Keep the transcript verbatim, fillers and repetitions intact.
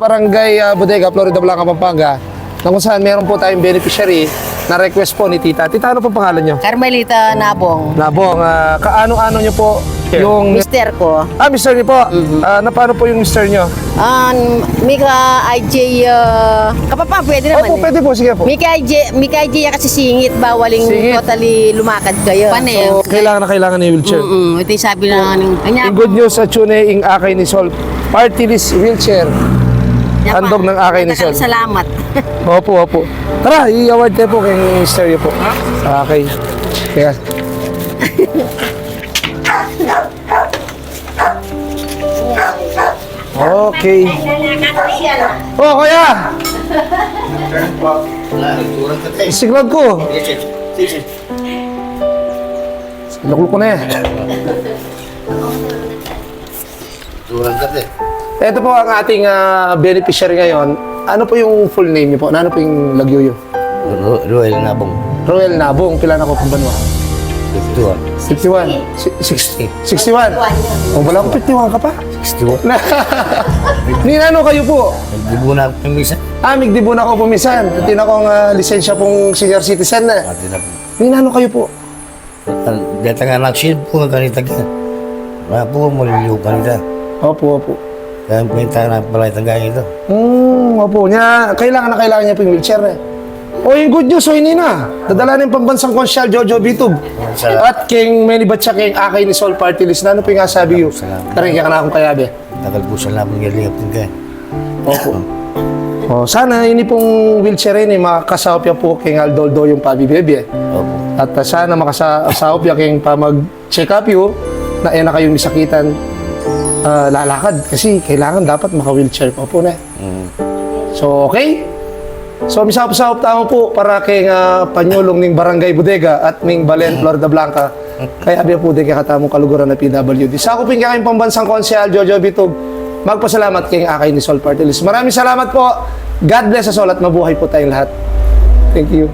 Barangay, ah, Bodega, Floridablanca, Pampanga, na kung saan meron po tayong beneficiary na request po ni Tita. Tita, ano po pangalan nyo? Carmelita Nabong. Nabong, ah, kaano-ano nyo po yung... Mister ko. Ah, mister nyo po. Mhm. Ah, na paano po yung mister nyo? Um, Mika I J, ah, kapapa, pwede naman. Opo, eh. Pwede po, sige po. Mika I J, Mika I J ya kasi singit, bawaling... Singit. Totally lumakad kayo. Pane. So, kailangan na kailangan ng wheelchair. Mm-mm. Ito yung sabi na nga ning, anya. In good news, at yun eh, ing akay ni Sol. Party list wheelchair. Yan pa. Handog ng akay ni Sol. Salamat. Opo, opo. Tara, i-award tayo po kay mister yu po. Okay. Teka. Okay. Oh, kuya! Signal ko. Signal ko na eh. Ito po ang ating, ah, beneficiary ngayon. Ano po yung full name niyo po? Ano po yung lagyu niyo? Ro-, Roel Nabong. Roel Nabong, pila na ko pung banua? Fifty-one. Fifty-one. Si-, sixty. Sixty-one. O, bala ku fifty-one ka pa. Sixty-one. Ninanu kayu pu? Migdibu na ku pung misan. Ah, migdibu na ku pung misan. Atin akung, ah, lisensya pung senior citizen na. Atin na pu. Ninanu kayu pu? Deta nga nagsilpu nga kanita ka. Nga pu, maliliw kanita. Opu, opu. Kaya minta na pala itang ganito. Hmm, opu. Nya, kailangan na kailangan niya pung wheelchair na. O, yung good news, o, ini na. Dadala na yung pambansang konsyal, Jojo Bitug. Salamat. At keng menibat siya keng akay ni Sol party list. Na, ano po yung asabi yu? Salamat. Karing kaya ka na akong kayabe. Tagal pu, salamat nga liyap din kayo. Opu. O, sana ini pung wheelchair ini, makasaup ya pu keng aldo-aldo yung pabibie-bie. Opu. At, ah, sana makasaup ya keng pamag-check up yu, na e na kayu misakitan, ah, lalakad. Kasi kailangan dapat maka-wheelchair pa pu, ne? Mm. So, okay? So, misaup-saup tamu pu para keng, ah, panyulung ning Barangay Bodega at ning Balen, Floridablanca. Kaya abya pu deng kekatamung kaluguran a P W D. Sa ku pung kekayung pambansang konsehal, Jojo Bitug, magpasalamat keng akay ni Sol party list. Maraming salamat po. God bless us all at mabuhay po tayong lahat. Thank you.